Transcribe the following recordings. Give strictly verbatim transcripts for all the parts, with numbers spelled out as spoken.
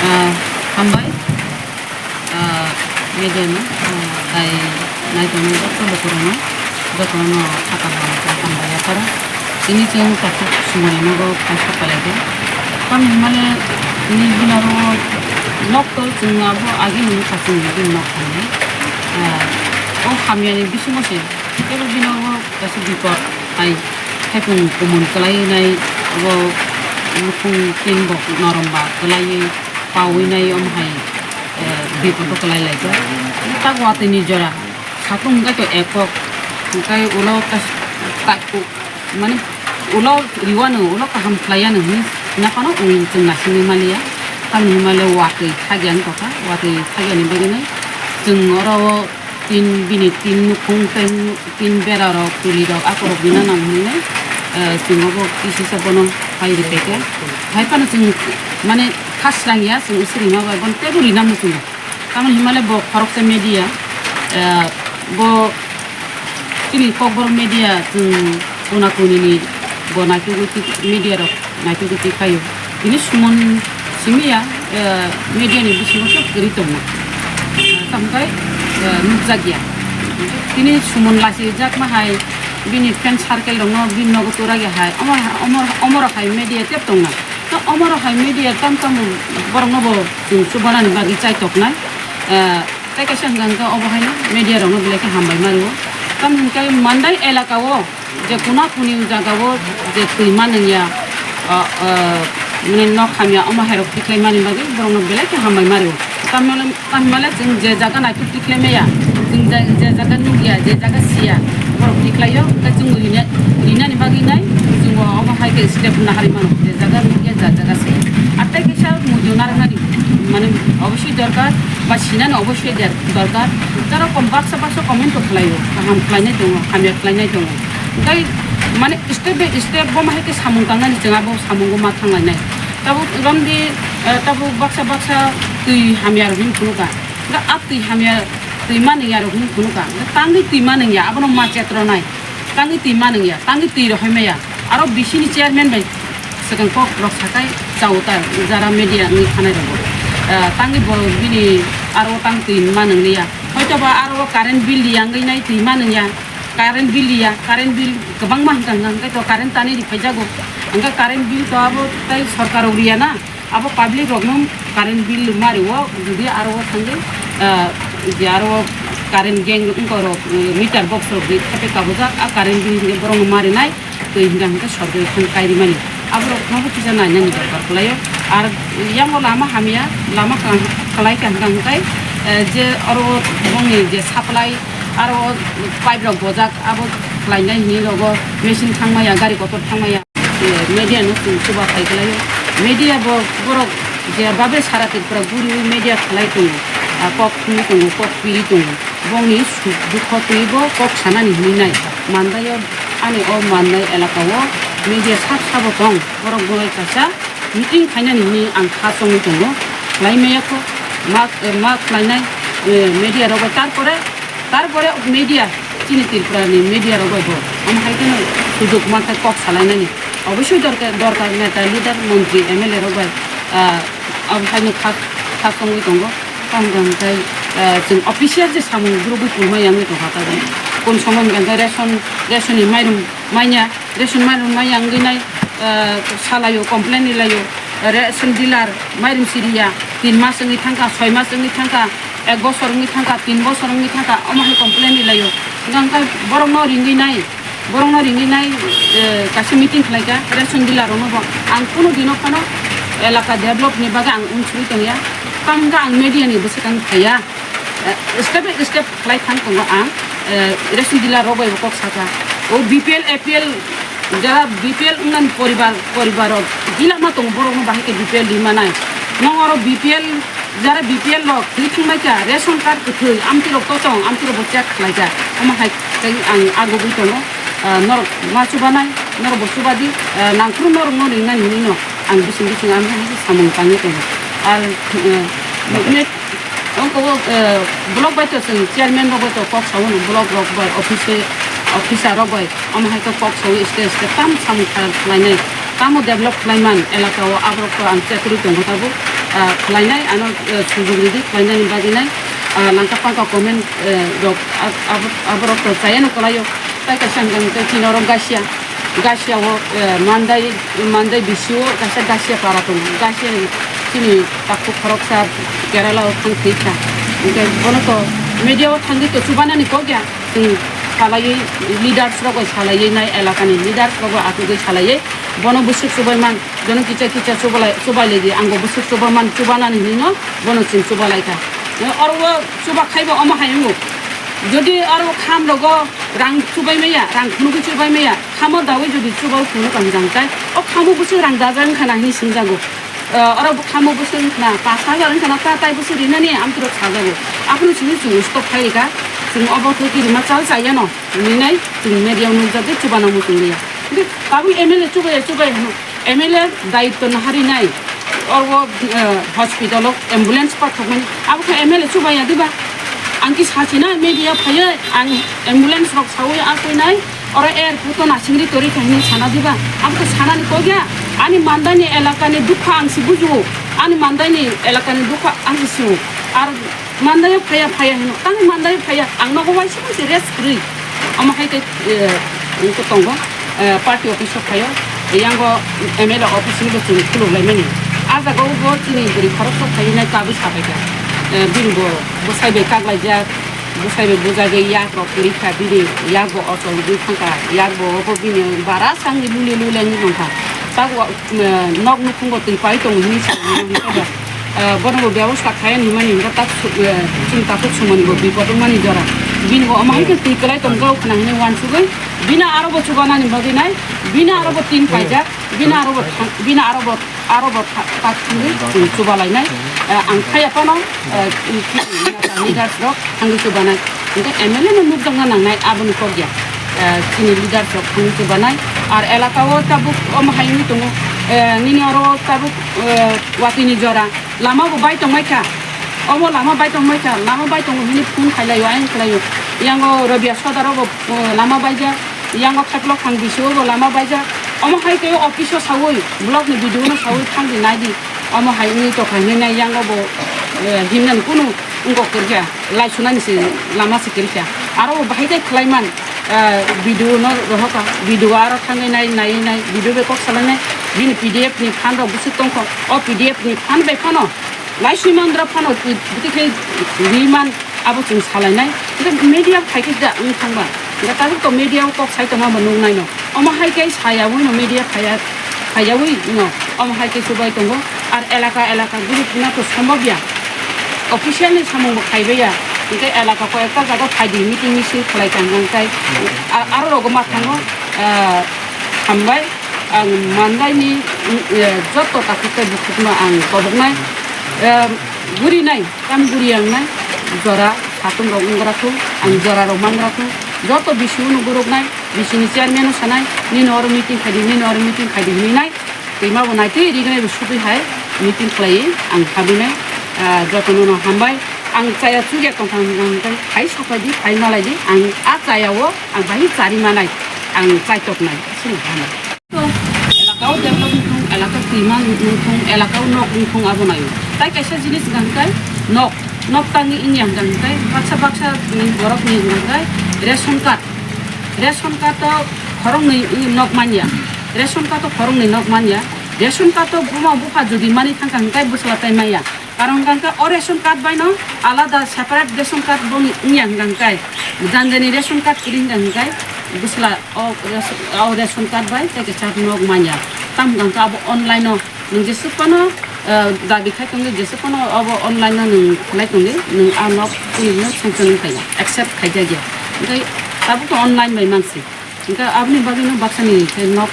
Ah, hambai. Ah, media no, ah, tai naitongo joto lukurokno, jotono sakha hambai yapharo. Tini chwng takhuk sumani nogo paisa palai di. Tamni hwnmale tini binaro nok to chwng abo agini bwkha chwng bini nok thangdi. Ah, o hamyani bisingo se teibo binogo kaisa bipot hai thaipung kumun kwlainai, abo nukhung tin bo norom ba kwlaiwi pawi nai omo hai, eh, bipodo kwlai laijak. Tak watwi ni jora satung hwnkhe to ekok, hwnkhe ulo kas-, tak-, mane ulo riwano ulo kaham khlaiya nw hwnwi naphano ui chwng naisingwi maliya. Tamni hwnmale watwi thakya wngkha, watwi thakyani bagwino chwng oro o tin bini tin nukhung tei tin berarok, tulirok, akorok rina nang hwnwi, eh, chwng obo kisisa bono pai rwphaikha. Hai phano chwng, mane, kha srangya, chwng srwngma bai bono teibo rina muchungo. Tamoni hwnmale bo khoroksa media, eh, bo chini Kokborok media, chwng kona konini bo naitugwi media rok naitugwi twi khaio. Tini sumon simi ya, eh, media ni bisingo se kwrwi tongo. Tamo khe, eh, nukjak ya. Tini sumon lasi jakma hai, bini friend circle rokno bini nogo tura ya hai. Omo, omo, omo rok hai media tep tongna. To omo rok hai media tam tam borok no bo chwng chubanani bagwi chai toknai. Eh, tei kaisa hwnkha hwnkhe obo haino media rokno belai khe hambai ma rwo. Tamo hwnkhe Mandai elaka o je kuna kuni jagao je twi manwngya, o, o, mane nok hamya omo hairok tikhlai mani bagwi borokno belai khe hambai mari o. Tamni hwnmale chwng je jaga naituk tikhlai maya, chwng je, je jaga nukya, je jaga siya, borok tikhlaio, hwnkhe chwng rina, rinani bagwi nai, chwng omo hai khe step naharwi mano, je jaga nukya, je jaga siya. Ar tei kisa muitu narwknani, mane, obosoi dorkar, ba sinani obosoi der-, dorkar. Jara kom baksa baksa comment rok khlaio, kaham khlainai tongo, hamya khlainai tongo. Tei, mane, step by step bo ma hai khe samung tangnani chwng abo samungo ma thanglainai. Tabuk romdi, eh, tabuk baksa baksa twi hamya rok hwn phunukha. Hwnkhe a twi hamya twi manwngya rok hwn phunukha. Hwnkhe tangwi twi manwngya abono ma chetronai. Tangwi twi manwngya, tangwi twi rohoi maya. Aro bisini chairman bai swkang kok rok sakai chao ta jara media wngwi thanai rogo. Eh, tangwi bo bini aro tang twi manwngliya. Hoitoba aro current bill liya wngwi nai twi manwngya. Current bill ya, current bill kwbangma hwnka hwnka hwnkhe to current tani riphaijagw. Hwnkhe current bill to abo tai sorkar rok riya na, abo public rokno current bill ma rwo, jodi aro o thangwi, ah, je aro current gang wngkha rok, eh, meter box rok ri thate kabujak, a current bill hwnkhe borokno ma rinai, twi hwnka hwnkhe sorkar thang kai rimani. Aborok nobo kisa nainani dorkar kwlaio. Ar yango lama hamya, lama kla-, kwlai kha hwnka hwnkhe, eh, je oro bongni je supply, aro pipe rok bojak, abo khlainai hwnwi rogo machine thangmaya, gari kotor thangmaya. Eh, media no chwng chuba khai kwlaio. Media bo borok je babe sara Tripura guriwi media khlai tongo, ah, kok thumwi tongo, kok piri tongo. Bongni suk dukho twibo kok sanani hwnwi nai. Mandaio ani o Mandai elaka o media sak sabo tong. Borok bo kaisa meeting khainani hwnwi ang kha chongwi tongo. Khlai maya kho, ma, ma khlainai, eh, media rok bai. Tarpore, tarpore media, chini Tripura ni media rok bai bo. Omo hai kheno sujok manthai kok salainani. Obosoi dorkar, dorkar neta, leader, montri, M L A rok bai, ah, abo haino kha, kha chongwi tongo. Tamo hwnkha hwnkhe, ah, chwng official je samung group bai pungma yangwi tongkha tabuk. Kon somo hwnkha hwnkhe ration, ration ni mairum manya. Ration mairum maya wngwi nai, eh, salaio, complain rilaio. Ration dealer mairum siriya, tin mas wngwi thangkha, soi mas wngwi thangkha, ek bosor wngwi thangkha, tin bosor wngwi thangkha, omo hai complain rilaio. Hwnkha hwnkhe borokno ringwi nai, borokno ringwi nai, eh, kaisa meeting khlaikha ration dealer rokno bo. Ang kunu dino phano elaka develop ni bagwi ang unsuri tongya. Tamo hwnkhe ang media ni bwswk ang thaiya. Eh, step by step khlai thang tongo ang, eh, ration dealer rok bai bo kok sakha. O B P L, A P L Jara B P L wngnani poribar, poribar rok gila ma tongo, borok no bahai khe B P L ri manai. Nong oro B P L, jara B P L rok thwi thwng bai kha, ration card kwthwi, amtwi rok to tong, amtwi rok bo check khlai kha. Omo hai khe ang agugwi tongo. Ah, norok ma chubanai, norok bo chubadi, ah, nangphuru norok no ringnani hinwi no ang bising bising ang hai samung tangwi tongo. Ar, eh, Ongko, eh, block bai to chwng chairman rok bai to kok sao, block rok bai, office, officer rok bai, omo hai khe kok sao, stage stage tam samung kha-, khlainai, tamo develop khlaiman elaka o, aborok to ang check rwi tongo tabuk, ah, khlainai, ano, eh, sujug ridi khlainani bagwi nai, ah, langka pangka comment, eh, rok, ab-, ab-, aborok to chayano kwlaio, tai kaisa hwnkhe tei chini oro gasia. Gasia o, eh, Mandai, Mandai bisi o kaisa Gasia para tongo. Gasia ni chini takhuk khoroksa Kerala o thang thwi kha. Hwnkhe bono to media o thangwi to chubanani kok ya. Chwng salaiwi leaders rok bai salaiwi nai, elaka ni leaders rok bai achugwi salaiwi bono bwswk chubai man, jono kicha kicha chubalai, chubai lai di, ang bo bwswk chuba man, chubanani hinwi no bono chwng chuba lai kha. Oro o chuba khai bo omo hai wngo. Jodi oro kham rogo rang chubai maya, rang phunugwi chubai maya, khamo dawi jodi chubai phunuk ang jang tai, o khamo bwswk rang dajak wngkha na hinwi swngjago. Eh, oro bo khamo bwswk wngkha na, pash hajar wngkha na, ta tai bwswk rinani amtwrok sajago. Aphuru chini chwng stop khai rikha, chwng obo khe kirima chal chayano, hinwi nai chwng media o nukjagwi chubana muchung liya. Tabuk M L A chubaya chubai hino. M L A dayitto naharinai, oro, eh, hospital o ambulance pathokmani, abo khe M L A chubaya diba? Ang ki sachina media phaiwi ang ambulance rok sawi akwinai, oro airport o nasingri tori kha hinwi sana diba? Abo khe sanani kok ya, ani Mandai ni elaka ni dukha ang si bujiwo, ani Mandai ni elaka ni dukha ang si siwo. Ar Mandai o phaiya, phaiya hino. Tang Mandai o phaiya. Ang nogo waisa waisa rest kwrwi. Omo hai khe, eh, wngkhe tongo, eh, party office o phaio. Yango M L A office ni bo chwng khuluk laimani. Ah jaga o bo chini bwrwi khoroksa phaiwi nai kabui sabaikha. Eh, bini bo bwsai bai kaklaijak. Bwsai bai bujagwi yak rok kwrwi kha. Bini yak bo ochol wngwi thangkha. Yak bo obo bini bara sangni lule lule wngwi tongkha. Tabuk, eh, nok nukhungo twi pai tongo hinwi sawi. Eh, bono bo byabosta khayan hinmani hwnkhe tak su-, eh, chwng takhuk sumoni bo bipot wngmani jora. Bini bo omo hai khe twi kwlai tong kha o khna hinwi uansugwi bini aro bo chubanani bagwi nai, bini aro bo tin paijak, bini aro bo thang-, bini aro bo, aro bo tha-, tak thangwi chwng chuba lainai. Eh, ang khaya phano, eh, leaders rok thangwi chubanai. Hwnkhe M L A no nukjakna nangnai aboni kok ya. Eh, chini leaders rok thangwi chubanai. Ar elaka o tabuk omo hai wngwi tongo. Eh, nini oro tabuk, eh, watwi ni jora. Lama bo bai tongmai kha. Obo lama bai tongmai kha. Lama bai tongo hwnwi phone khailai o, ayang khlai o. Yango Rabia Sodar o bo, eh, lama baijak. Yango Khaklok thang bisi o bo lama baijak. Omo hai khe office o sawi, block ni B D O no sawi thang di nai di. Omo hai wngwi tokha hinwi nai yango bo, eh, himnani kunu wngkok kwrwkha. Lai sunani se lama se kwrwikha. Aro bo bahai khe khlaiman, eh, B D O no rohorkha. B D O aro thangwi nai, naiwi nai, B D O bai kok salainai. Bini P D F ni fund rok bwswk tongkho. O P D F ni fund bai phano lai swi mandra phano twi, twi khe ri man abo chwng salainai. Hwnkhe media phai khe da wng thangba. Hwnkhe tabuk to media o kok sai tongma bo nuknai no. Omo hai khe sayaui no media phaiya, phaiyaui no omo hai khe chubai tongo. Ar elaka elaka group no to sombobya. Official ni samung bo khaibaiya. Hwnkhe elaka koi ekta jaga phaidi meeting misil khlai tang nang tai. A-, aro rogo ma thango, ah, hambai. Ang Mandai ni, eh, joto takhuk tei bukhuk no ang koboknai. Eh, guri nai, tam guri ang nai. Jora satung rok wnggra thung, ang jora rok mangra thung. Joto bisi no guruk nai. Bisini chairman o sanai, nini oro meeting khaidi, nini oro meeting khaidi hinwi nai. Twima bo naitwi rignai bo sutwi hai meeting khlaiwi ang habwi nai. Ah, jotono no hambai. Ang chaya chukya tongthang hwnkha hwnkhe hai sapai di, hai malai di. Ang a chaya o ang bahai chari manai, ang chaitok nai. Sini hambai. Elaka o develop wngthung, elaka o twima wngthung, elaka o nok wngthung abo naio. Tai kaisa jinis hwnkha hwnkhe nok, nok tangwi wngya hwnkha hwnkhe baksa baksa ni borok ni hwnkha hwnkhe ration card. Ration card o khoroknwi nok manya. Ration card o khoroknwi nok manya. Ration card o buma bupha jodi mani thangkha hwnkhe bwsla tai manya. Karon hwnkha hwnkhe o ration card bai no alada separate ration card bo wngya hwnkha hwnkhe. Jani jani ration card kwrwi hwnkha hwnkhe bwsla o ration, o ration card bai tei kaisa nok manya. Tamo hwnkha hwnkhe abo online o nwng jesuk phano, eh, dabi khai tongdi, jesuk phano abo online o nwng khlai tongdi, nwng a nok chini no sanction wngkha ya, accept khaijak ya. Hwnkhe tabuk to online bai mansi. Hwnkhe aboni bagwino baksani khe nok,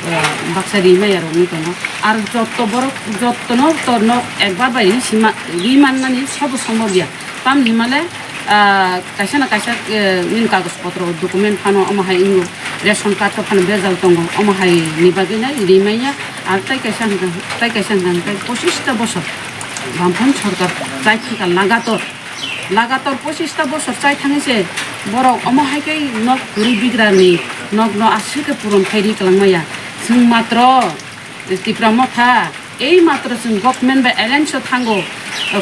eh, baksa ri maya rok wngwi tongo. Ar jotto borok, jottono to nok ekbar bai ri sima, ri mannani sobo sombob ya. Tamni hwnmale, ah, kaisa na kaisa, eh, nini kagoj potro document phano omo hai wngo, ration card to phano bejal tongo, omo hai ni bagwi nai ri manya. Ar tai kaisa hwnkha, tai kaisa hwnkha hwnkhe pochista bosor Bamphon sorkar chai thangkha lagator. Lagator pochista bosor chai thangwi se borok omo hai khe nok kwrwi bigrani nokno aswk khe puron khai ri kwlangmaya. Chwng matro Tipra Motha, ei matro chwng government bai alliance o thango,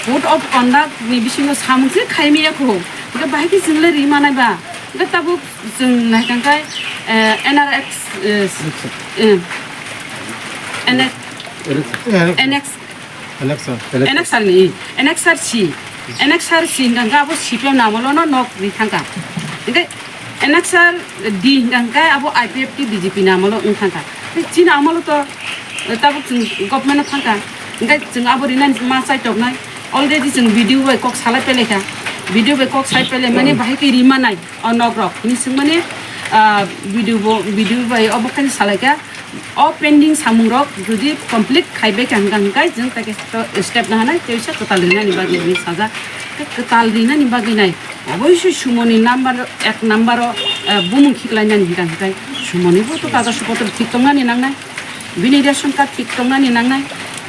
code of conduct ni bisingo samung se khai maya kho. Hwnkhe bahai khe chwng le ri manai ba. Hwnkhe tabuk chwng nai tang khai, eh, N R X, eh, eh, N X, N X Election. Election. Election ni, election si, election si hingka hingka abo C P M ni amolo no nok ri thangka. Hingke election di hingka hingka abo I P F T B J P ni amolo wng thangka. Tei chini amolo to, eh, tabuk chwng government o thangka. Hingke chwng abo rinani ma chai toknai. Already chwng B D O bai kok salai pele kha. B D O bai kok sai pele mani bahai ke ri manai o nok rok. Hini swng mani, ah, B D O bo, B D O bai obo khe salai kha. O pending samung rok jodi complete khai bai kha hingka hingkai jwng tai khe step na hanai tei sa kwtal rinani bagwi hinwi sajak. Tei kwtal rinani bagwi nai oboisoi sumoni number ek number o, eh, bumung khiklai nani hingka hingkai sumoni bo to kagoj potro thik tongnani nangnai, bini ration card thik tongnani nangnai,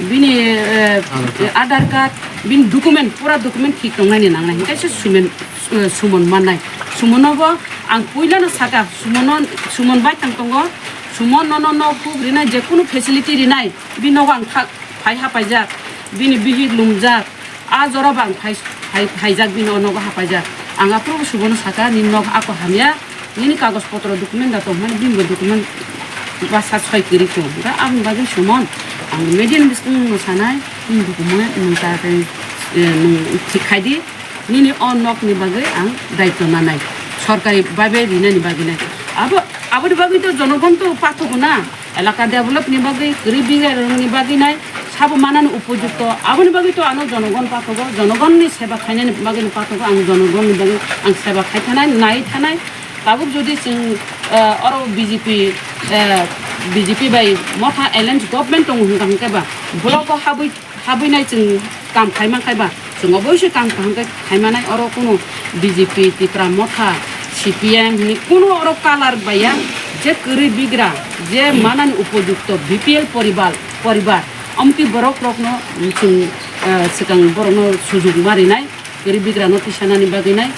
bini, eh, Aadhaar card. Aadhaar card, bini document pura document thik tongnani nangnai hingkai se sumen, eh, sumon mannai. Sumono bo ang puila no saka sumono, sumon bai tang tongo. Sumon nono nok huk rinai, je kunu facility rinai, bini nogo ang thak phai hapaijak, bini bihik lumjak, a jora bo ang phai, phai, phaijak, bini o nogo hapaijak. Ang aphuru bo subono saka, nini nok ako hamya, nini kagoj potro document da tongmani, bini bo document basa soi kwrwi kho. Hwnkhe aboni bagwi sumon, ang media ni bising no sanai, nini document nung ta tei, eh, nung thik khai di. Nini o nokni bagwi ang daitw nanai, sorkari babe rinani bagwi nai. Abo, aboni bagwi to jonogon to pathogo na, elaka develop ni bagwi, kwrwi bigrarokni bagwi nai, sabo manani upojukto. Aboni bagwi to ano jonogon pathogo, jonogonni seba khainani bagwi pathogo, ang jonogonni bagwi ang seba khai thanai, nai thanai. Tabuk jodi chwng, eh, oro B J P, eh, B J P bai Motha alliance government tongo hwnkha hwnkhe ba, block o habwi habwi nai chwng kam khai man khai ba, chwng oboisoi kam kaham khe khai manai. Oro kunu B J P, Tipra Motha, C P M hinwi kunu oro color bai ya, je kwrwi bigra, je manani upojukto B P L poribar, poribar, amtwi borok rokno chwng, eh, swkang borokno sujug ma rinai. Kwrwi bigrano tisanani bagwi nai,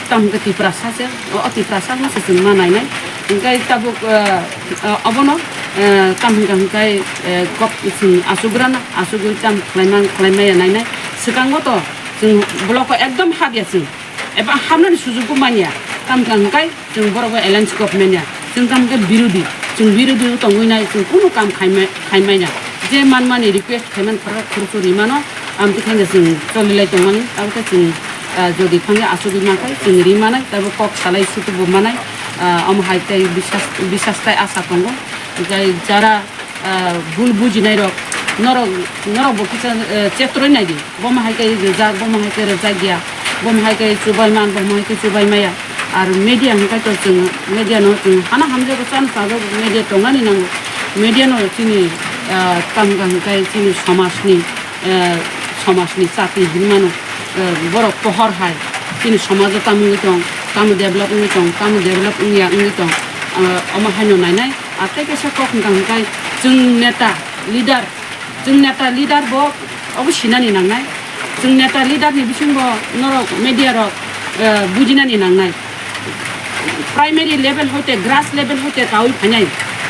tamo hwnkhe Tiprasa se, o, o Tiprasa no se chwng ma nainai. Hwnkhe tabuk, eh, eh, obono, eh, tamo hwnkha hwnkhe, eh, kok chwng achugrana, achugwi tamo khlaima, khlaimaya nainai. Swkango to chwng block o ekdom habya chwng, eba hamnani sujukbo manya, tamo hwnkha hwnkhe Chwng borok bai alliance government ya, chwng tamo khe birodi, chwng birodi o tongwi nai, chwng kunu kam khaimai, khaimai ya. Je manmani request khaiman phara khurchu rimano, amtwi khe chwng cholilai tongmani, abo khe chwng, ah, jodi phangya achugwi mankhai, chwng ri manai, tabo kok salai sutubo manai, ah, omo hai tei bisas, bisas tai asa tongo. Jai jara ah, bul bujinai rok, norok, norok bo kisa, eh, chetroi nai di. Bomo hai khe rijak, bomo hai khe rijak ya, bomo hai khe chubai man, bomo hai khe chubai maya. Ar media hwnkhe to chwng, media no chwng hana hamjago, chano chajago, media tongnani nango. Media no chini, ah, tamo hwnkhe chini somajni, eh, somajni chati hinmano, eh, borok pohor hai chini somajo tamo wngwi tong, tamo develop wngwi tong, tamo develop wngya wngwi tong, ah, omo haino nainai. Ar tei kaisa kok hwnkha hwnkhe chwng neta, leader, chwng neta, leader bo obo sinani nangnai. Chwng neta, leader ni bisingo norok media rok, eh, bujinani nangnai. Primary level hoite, grass level hoite kaui phainai,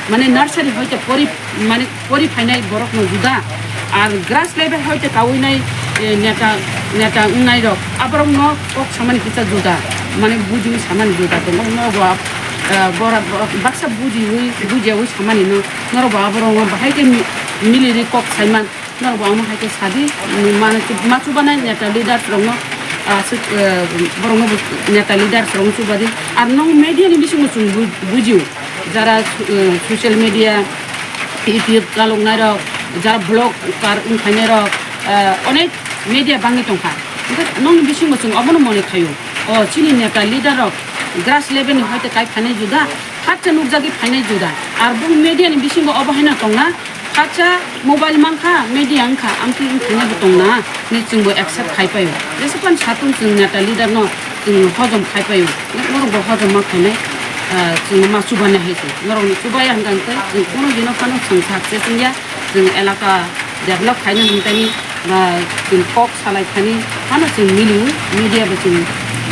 mane nursery hoite pori, mane pori phainai borok no juda. Ar grass level hoite kaui nai, eh, neta, neta wngnai rok, aborok no kok samani kisa juda, mane bujiui samani juda tongo. Nobo, eh, bora, bora, baksa bujiui, bujiyaui samani no, norok bo aborok no bahai khe mi-, miliri kok saiman, norok bo amo hai khe sadi, mane chu-, ma chubanai neta leaders rok no, ah, suk, eh, borok no bo neta leaders rok no chubadi. Ar nong media ni bisingo chwng bu-, bujio, jara, eh, social media, YouTube chaloknai rok, jara vlog kar wngkhainai rok, eh, onek media bangwi tongkha. Hwnkhe nong bisingo chwng obono mone khaio. O chini neta leader rok grass level ni hoite kai phainai juda, Hakcha nukjagwi phainai juda. Ar bung media ni bisingo obo haino tongna. Hakcha mobile mankha, media wngkha, amtwi wng phainai bo tongna. Ni chwngbo accept khai paio. Jesepan satung chwng neta leader no chwng hojom khai paio. Norok bo hojom ma khainai. Ah, chwng ma chubani hai se. Norok ni chubaya hwnkha hwnkhe chwng kono dino phano chwng success wngya. Chwng elaka develop khaina hwnkhe ni ba chwng kok salai thani, phano chwng mili, media bo chwng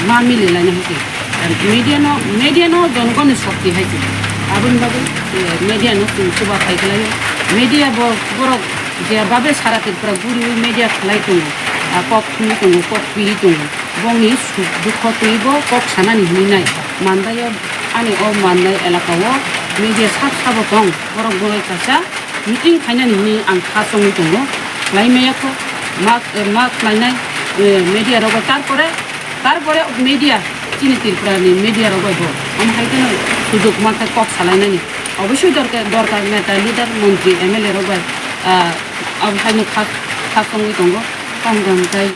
ma mili laina hai se. Media no, media no jonogoni shokti hai se. Aboni bagwi, eh, media no chwng chuba khai khlaio. Media bo borok je babe sara Tripura guriwi media khlai tongo. Ah, kok thumwi tongo, kok piri tongo. Bongni suk dukho twibo kok sanani hinwi nai. Mandaio ani o mandai elakao media sak sabo tong. Borok bo kaisa meeting khainani hinwi ang kha chongwi tongo. Khlai maya kho, ma, ma khlainai, eh, media rok bai. Tarpore, tarpore media, chini Tripura ni media rok bai bo. Omo hai kheno sujuk mankha kok salainani. Obosoi dorkar, dorkar neta, leader, montri, M L A rok bai, ah, abo haino kha, kha chongwi tongo. Tamo tamo tai